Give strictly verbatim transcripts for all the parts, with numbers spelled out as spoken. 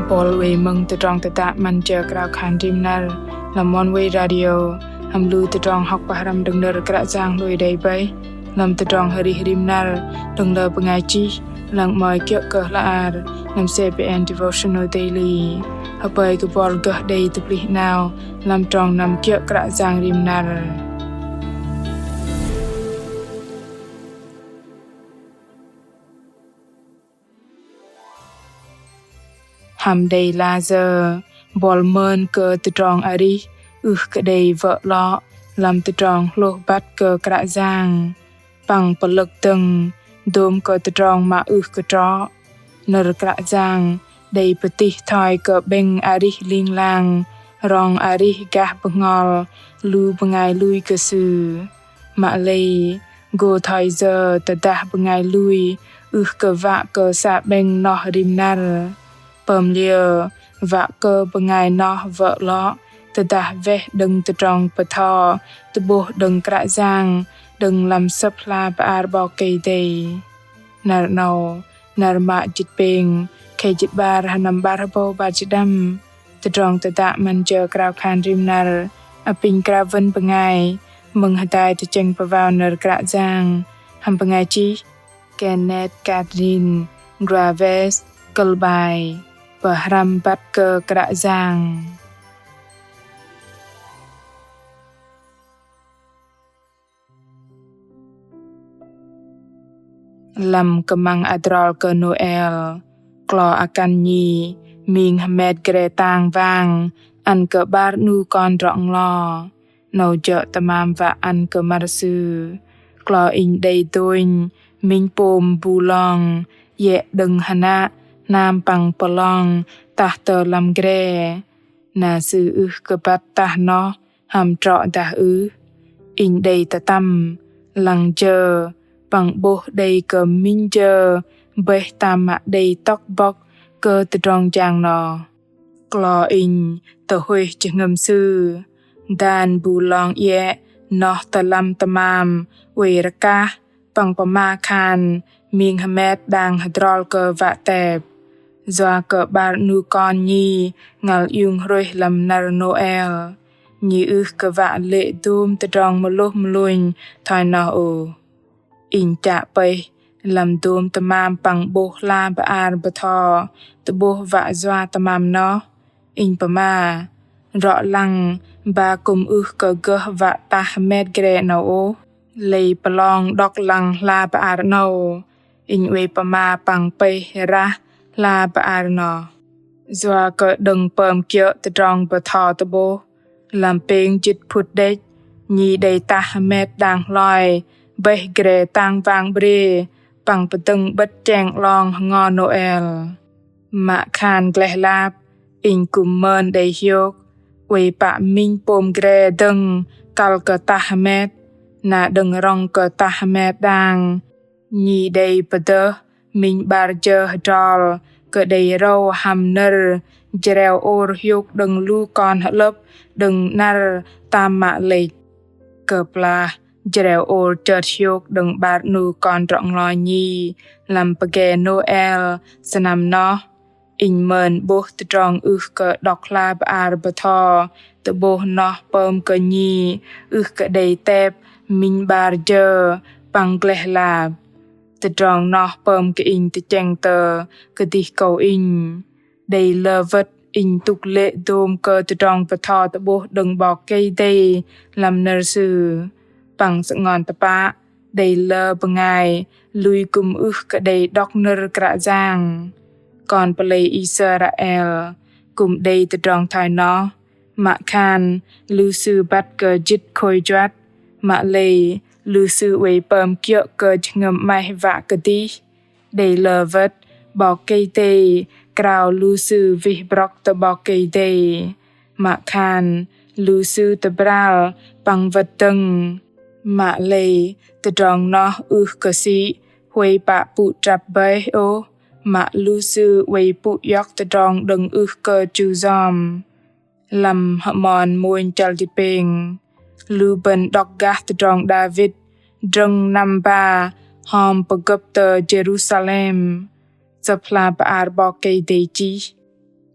Buăl wei mơ̆ng tơdrong tơdă 'Măn Jơ Krao Khan Rim Năr lăm Oneway Radio, hăm lu tơdrong hŏk pơhrăm đơ̆ng nơ̆r Kră Yang lui đei bơih lăm tơdrong arih rim năr đơ̆ng lơ bơngai chih lăng 'mơ̆i kiơ̆ kơ hla ar lăm CBN Devotional Daily. Hơpơi kơ buăl gơh đei tơplih 'nao lăm trong năm kiơ̆ Kră Yang rim năr. Hăm đei lah sơ̆ buăl mơn kơ tơdrong arih ưh kơ đei wơ̆ 'lŏ lăm tơdrong hlôh băt kơ Kră Yang păng pơlơ̆k dơ̆ng dôm kơ tơdrong mă ưh kơ trŏ. Nơ̆r Kră Yang đei pơtih thoi kơ 'bĕng arih ling lang rong arih gah bơhngol lu bơngai lui kơ Sư. Mă lei gô thoi yơ tơdah bơngai lui ưh kơ wă kơ sa 'bĕng noh rim năr, pơm liơ wă kơ bơngai noh wơ̆ 'lŏ tơdah weh đơ̆ng tơdrong bơtho tơ'bôh đơ̆ng Kră Yang đơ̆ng lăm Sơ̆p hla bơar 'Bok Kei-Dei. Năr 'nâu, năr mă jĭt pêng, khei jĭt 'bar, hơnăm 'bar hơbâu 'bar jĭt đăm. Tơdrong tơdă 'Măn Jơ Krao Khan Rim Năr apinh krao wơn bơngai mơ̆ng hơdai tơchĕng pơwao nơ̆r Kră Yang hăm bơngai chih Kenneth Katrin Graves, kơ̆l 'bai: Pơhrăm băt kơ Kră Yang. Lăm kơmăng adrol kơ Nôel, klo akăn nhi ming hơmet gre tang wang ăn kơ 'bar 'nu kon drŏ-nglo. 'Nâu jơ̆ tơmam wă ăn kơ măr sư. Klo inh đei dônh minh pôm bu long, iĕ đơ̆ng hơnă hnam păng pơlong tah tơ lăm gre. Na sư ưh kơ băt tah noh hăm trŏ dah ưh. Inh đei tơtăm lăng jơ păng 'bôh đei kơ minh jơ bơih tam mă đei tŏk bŏk kơ tơdrong jang noh. Klo inh tơhuih jơhngơ̆m sư, dan bu long iĕ noh tơ lăm tơmam oei rơkah păng pơma khan ming hơmet đang hơdrol kơ wă tep. Yua kơ 'bar 'nu kon nhi ngăl iung hrôih lăm năr Nôel, nhi ưh kơ wă lê̆ dôm tơdrong mơlôh mơlônh thoi noh ôh. Inh chă pơih lăm dôm tơmam păng 'bôh hla bơar bơtho tơ'bôh wă yua tơmam noh. Inh pơma, rŏ lăng ba kư̆m ưh kơ gơh wă tah hơmet gre 'nâu ôh. Lei pơlong đŏk lăng hla bơar 'nâu, inh oei pơma păng pơih rah hla bơar noh. Yua kơ đơ̆ng pơm kiơ̆ tơdrong bơtho tơ'bôh, lăm pêng jĭt phŭt đĕch, nhi đei tah hơmet đang hloi bơih gre tang wang 'bri păng pơdơ̆ng 'bơ̆t cheng 'long hơngo Nôel. Mă khan gleh lap, inh kư̆m mơn đei hiôk oei pă minh pôm gre dơ̆ng kăl kơ tah hơmet. Na đơ̆ng rŏng kơ tah hơmet đang, nhi đei pơdơh minh 'bar jơ hơdrol kơ đei râu hăm nơ̆r jreo ôr hiôk đơ̆ng lu kon hơ'lơ̆p đơ̆ng 'năr tam mă lĕch. Kơplah jreo ôr chơt hiôk đơ̆ng 'bar 'nu kon drŏ-nglo nhi lăm pơge Nôel sơnăm noh, inh mơn 'bôh tơdrong ưh kơ đŏk hla bơar bơtho tơ'bôh noh pơm kơ nhi ưh kơ đei tep minh 'bar jơ păng gleh lap. Tơdrong noh pơm kơ inh tơchĕng tơ kơdih kâu inh. Đei lơ wơ̆t inh tŭk lê̆ dôm kơ tơdrong bơtho tơ'bôh đơ̆ng 'Bok Kei-Dei lăm nơ̆r Sư. Păng sơngon tơpă, đei lơ bơngai lui kư̆m ưh kơ đei đŏk nơ̆r Kră Yang. Kon pơlei Israel kư̆m đei tơdrong thoi noh, mă khan lu sư băt kơ jĭt khôi juăt, mă lei lu sư oei pơm kiơ̆ kơ jơhngơ̆m 'maih wă kơdih. Đei lơ wơ̆t 'Bok Kei-Dei krao lu sư wih brŏk tơ 'Bok Kei-Dei, mă khan lu sư tơbral păng wơ̆t dơ̆ng. Mă lei tơdrong noh ưh kơ sĭ huay pă pŭ trăp bơih ôh, mă lu sư oei pŭ iŏk tơdrong đơ̆ng ưh kơ chu yom. Lăm hơmon mônh chăl jĭt pêng, lu bơ̆n đŏk gah tơdrong Đavit drơ̆ng năm ba hom pơgơ̆p tơ Jêrusalem. Sơ̆p hla bơar 'Bok Kei-Dei chih: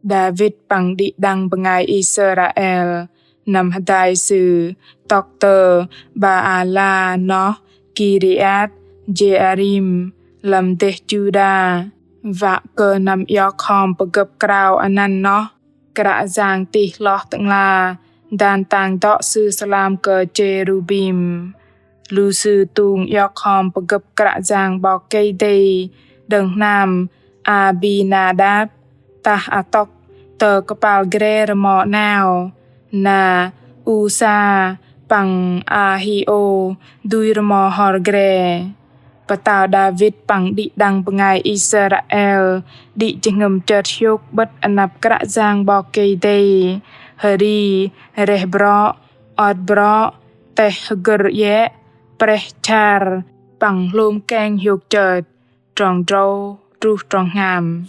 Đavit păng đĭ đăng bơngai Israel năm hơdai sư tŏk tơ Baala noh Kiriat Jearim lăm dêh Juđa, wă kơ năm iŏk hom pơgơ̆p krao anăn noh Kră Yang tih hloh tơ'ngla dan tang dŏ sư sơlam kơ Chêrubim. Lu sư tung iŏk hom pơgơ̆p Kră Yang 'Bok Kei-Dei đơ̆ng hnam Abinadap, tah atŏk tơ kơpal gre rơmo 'nao, na Usa păng Ahio dui rơmo hor gre. Pơtao Đavit păng đĭ đăng bơngai Israel đĭ jơhngơ̆m chơt hiôk 'bơ̆t anăp Kră Yang 'Bok Kei-Dei, hơri reh brŏ, ot brŏ, teh hơgơ̆r iĕ, preh char păng hlôm keng hiôk chơt. Trong drâu truh trong hngam.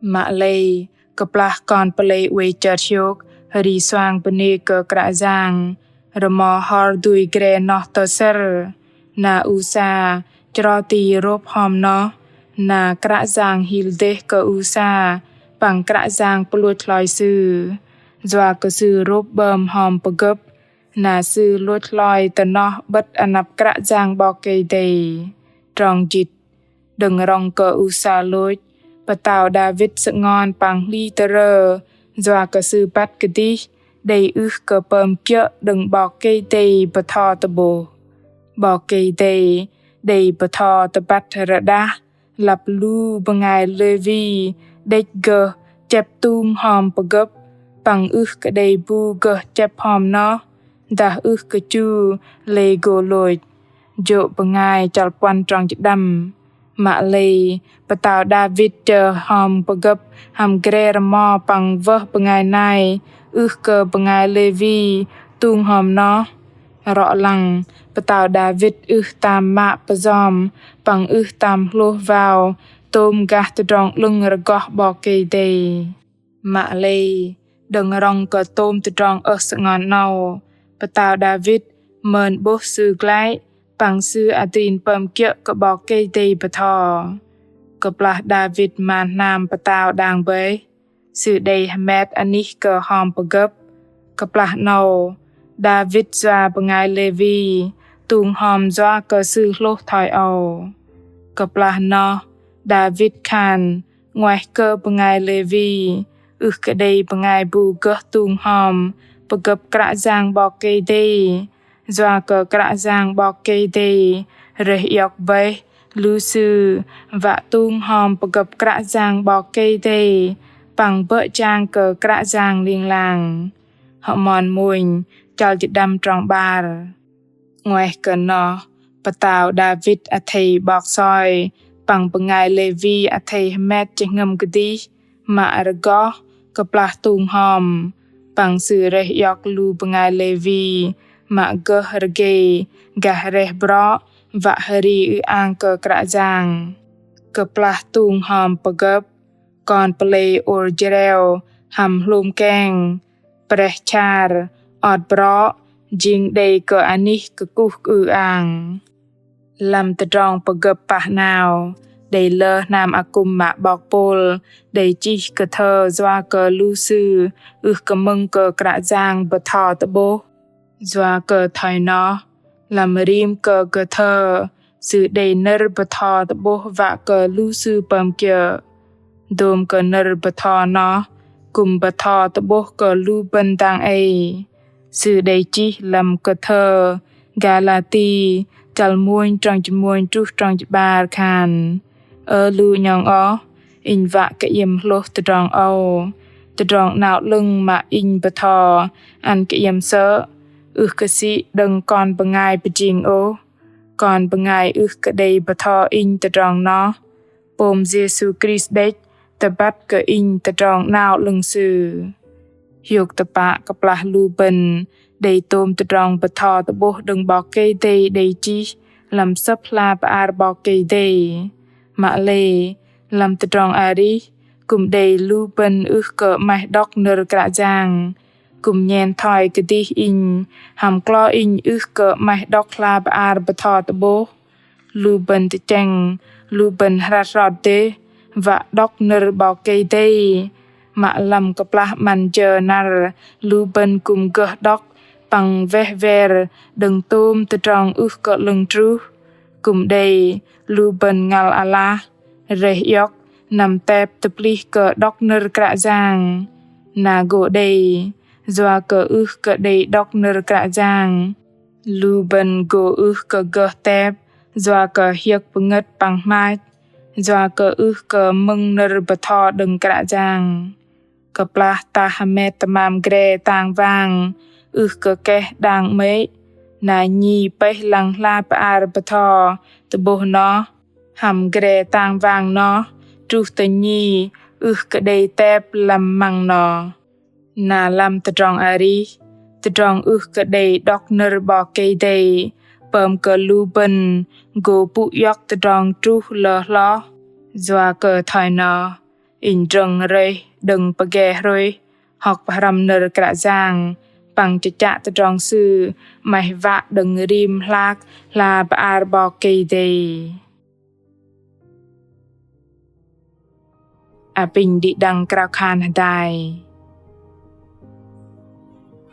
Mă lei kơplah kon pơlei oei chơt hiôk hơri suang bơnê kơ Kră Yang, rơmo hor dui gre noh tơsĕr, na Usa chro ti rôp hom noh, na Kră Yang hil dêh kơ Usa păng Kră Yang pơlôch hloi sư, yua kơ sư rôp 'bơm hom pơgơ̆p, na sư lôch hloi tơ noh 'bơ̆t anăp Kră Yang 'Bok Kei-Dei. Trong jĭt. Đơ̆ng rŏng kơ Usa lôch, pơtao Đavit sơngon păng hli tơrơ, yua kơ sư băt kơdih đei ưh kơ pơm kiơ̆ đơ̆ng 'Bok Kei-Dei bơtho tơ'bôh. 'Bok Kei-Dei đei bơtho tơbăt rơđah lăp lu bơngai Lêvi đĕch gơh chĕp tung hom pơgơ̆p, păng ưh kơ đei bu gơh chĕp hom noh, dah ưh kơ chu lei gô lôch. Jô̆ Bơngai chăl puăn trong jĭt đăm. Mă lei pơtao Đavit chơ hom pơgơ̆p hăm gre rơmo păng wơh bơngai nai ưh kơ bơngai Lêvi tung hom noh. Rŏ lăng pơtao Đavit ưh tam mă pơjom păng ưh tam hlôh wao tôm gah tơdrong 'lơ̆ng rơgoh 'Bok Kei-Dei. Mă lei đơ̆ng rŏng kơ tôm tơdrong ơh sơngon 'nâu, pơtao Đavit mơn 'bôh sư glăi păng sư adrin pơm kiơ̆ kơ 'Bok Kei-Dei bơtho. Kơplah Đavit man hnam pơtao đang bơih, sư đei hơmet anih kơ hom pơgơ̆p. Kơplah 'nâu, Đavit yua bơngai Lêvi tung hom yua kơ sư hlôh thoi âu. Kơplah noh, Đavit khan 'nguaih kơ bơngai Lêvi ưh kơ đei bơngai bu gơh tung hom pơgơ̆p Kră Yang 'Bok Kei-Dei, yua kơ Kră Yang 'Bok Kei-Dei rơih iŏk bơih lu sư wă tung hom pơgơ̆p Kră Yang 'Bok Kei-Dei păng bơ̆ jang kơ Kră Yang ling lang. Hơmon Mônh chăl jĭt đăm trong 'bar. 'Nguaih kơ noh, pơtao Đavit athei 'bok soi păng bơngai Lêvi athei hơmet jơhngơ̆m kơdih mă rơgoh kơplah tung hom, păng sư rơih iŏk lu bơngai Lêvi mă gơh rơgei gah reh brŏ wă hơri ư-ang kơ Kră Yang. Kơplah tung hom pơgơ̆p, kon pơlei ôr jreo hăm hlôm keng, preh char, ot brŏ, jing đei kơ anih kơkuh kơ ư-ang. Lăm tơdrong pơgơ̆p pah 'nao, đei lơ hnam akŭm mă 'bok Pôl đei chih kơthơ yua kơ lu sư ưh kơ mơ̆ng kơ Kră Yang bơtho tơ'bôh. Yua kơ thoi noh, lăm rim kơ kơthơ, sư đei nơ̆r bơtho tơ'bôh wă kơ lu sư pơm kiơ̆. Dôm kơ nơ̆r bơtho noh, kư̆m bơtho tơ'bôh kơ lu bơ̆n dang ei. Sư đei chih lăm kơthơ Galati, chăl mônh trong jĭt mônh truh trong jĭt 'bar khan: Ơ lu 'nhŏng oh, inh wă kơ iĕm hlôh tơdrong âu. Tơdrong 'Nao 'Lơ̆ng mă inh bơtho ăn kơ iĕm sơ̆, ưh kơ sĭ đơ̆ng kon bơngai pơjing ôh. Kon bơngai ưh kơ đei bơtho inh tơdrong noh, pôm Yêsu Krist đĕch tơbăt kơ inh tơdrong 'Nao 'Lơ̆ng Sư. Hiôk tơpă kơplah lu bơ̆n đei tôm tơdrong bơtho tơ'bôh đơ̆ng 'Bok Kei-Dei đei chih lăm Sơ̆p hla bơar 'Bok Kei-Dei. Mă lei, lăm tơdrong arih, kư̆m đei lu bơ̆n ưh kơ 'maih đŏk nơ̆r Kră Yang, kư̆m nhen thoi kơdih inh hăm klo inh ưh kơ 'maih đŏk hla bơar bơtho tơ'bôh. Lu bơ̆n tơchĕng, lu bơ̆n hrăt hrot dêh wă đŏk nơ̆r 'Bok Kei-Dei. Mă lăm kơplah 'măn jơ năr lu bơ̆n kư̆m gơh đŏk păng weh wer đơ̆ng tôm tơdrong ưh kơ 'lơ̆ng truh. Kư̆m đei lu bơ̆n ngăl alah, rơih iŏk, năm tep tơplih kơ đŏk nơ̆r Kră Yang. Na gô đei, yua kơ ưh kơ đei đŏk nơ̆r Kră Yang, lu bơ̆n gô ưh kơ gơh tep, yua kơ hiơ̆k pơngơ̆t păng hmach, yua kơ ưh kơ mơ̆ng nơ̆r bơtho đơ̆ng Kră Yang. Kơplah tah hơmet tơmam gre tang wang ưh kơ keh đang 'mơ̆i, na nhi pơih lăng hla bơar bơtho tơ'bôh noh, hăm gre tang wang noh truh tơ nhi ưh kơ đei tep lăm măng noh. Na lăm tơdrong arih, tơdrong ưh kơ đei đŏk nơ̆r 'Bok Kei-Dei pơm kơ lu bơ̆n gô pŭ iŏk tơdrong truh lơ hloh. Yua kơ thoi noh, inh drơ̆ng rơih đơ̆ng pơge hrôih hŏk pơhrăm nơ̆r Kră Yang păng chơchă tơdrong Sư 'maih wă đơ̆ng rim hlak hla bơar 'Bok Kei-Dei. Apinh đĭ đăng krao khan hơdai.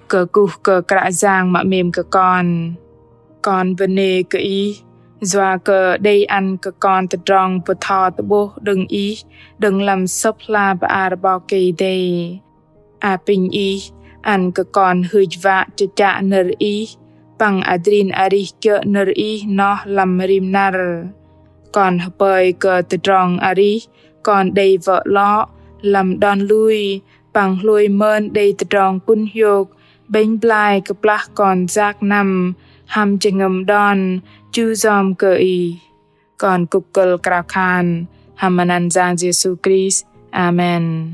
Kơkuh kơ Kră Yang mă 'mêm kơ kon. Kon bơnê kơ Ih, yua kơ đei ăn kơ kon tơdrong bơtho tơ'bôh đơ̆ng Ih, đơ̆ng lăm Sơ̆p hla bơar 'Bok Kei-Dei. Apinh Ih ăn kơ kon hưch wă chơchă nơ̆r Ih, păng adrin arih kiơ̆ nơ̆r Ih noh lăm rim năr. Kon hơpơi kơ tơdrong arih kon đei wơ̆ 'lŏ lăm đon lui, păng hlôi mơn đei tơdrong pŭn hiôk 'bĕnh blai kơplah kon yak năm hăm jơhngơ̆m đon chu yom kơ Ih. Kon kŭp kơ̆l krao khan hăm anăn Yang Yêsu Krist. Amen.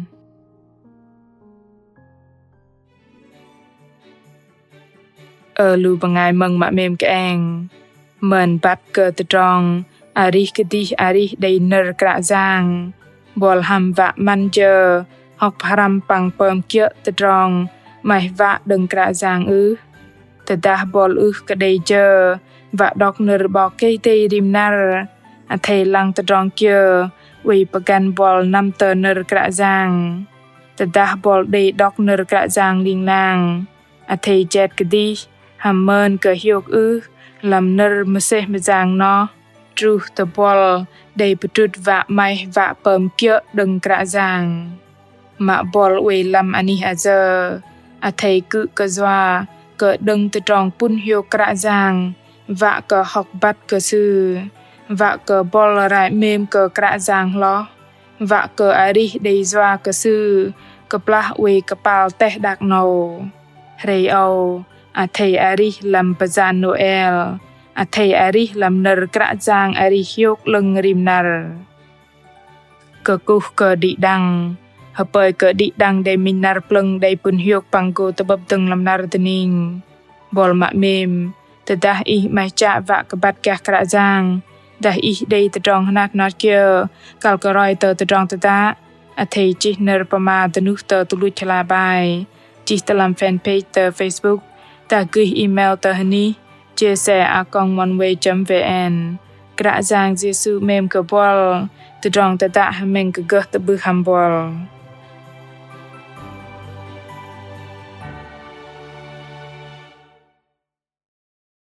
Ơ lu bơngai mơ̆ng mă 'mêm kơeng, mơn băt kơ tơdrong arih kơdih arih đei nơ̆r Kră Yang, buăl hăm wă 'măn jơ hŏk pơhrăm păng pơm kiơ̆ tơdrong 'maih wă đơ̆ng Kră Yang ưh? Tơdah buăl ưh kơ đei jơ wă đŏk nơ̆r 'Bok Kei-Dei rim năr, athei lăng tơdrong kiơ oei pơgăn buăl năm tơ nơ̆r Kră Yang? Tơdah buăl đei đŏk nơ̆r Kră Yang ling lang, athei jet kơdih hăm mơn kơ hiôk ưh lăm nơ̆r mơsêh mơyang noh truh tơ buăl đei pơdrŭt wă 'maih wă pơm kiơ̆ đơ̆ng Kră Yang? Mă buăl oei lăm anih ayơ, athei kư̆ kơ yua kơ đơ̆ng tơdrong pŭn hiôk Kră Yang, wă kơ hŏk băt kơ Sư, wă kơ buăl rai 'mêm kơ Kră Yang hloh, wă kơ arih đei yua kơ Sư kơplah oei kơpal teh đak 'nâu. Hrei âu, athei arih lăm bơyan Nôel, athei arih lăm nơ̆r Kră Yang arih hiôk 'lơ̆ng rim năr. Kơkuh kơ đĭ đăng, hơpơi kơ đĭ đăng đei minh năr plơ̆ng đei pŭn hiôk păng gô tơ'bơ̆p dơ̆ng lăm năr dơning. Buăl mă 'mêm, tơdah ih 'maih chă wă kơ băt gah Kră Yang, dah ih đei tơdrong hnat hnot kiơ kăl kơ roi tơ tơdrong tơdă, athei chih nơ̆r pơma dơnuh tơ tuch luch hla bơar, chih tơ lăm fanpage tơ Facebook, dah gơih email tơ hơnih jse a còng oneway chấm vn. Kră Yang Yêsu 'mêm kơ buăl. Tơdrong tơdă hơmĕng kơ gơh tơ'bưh hăm buăl.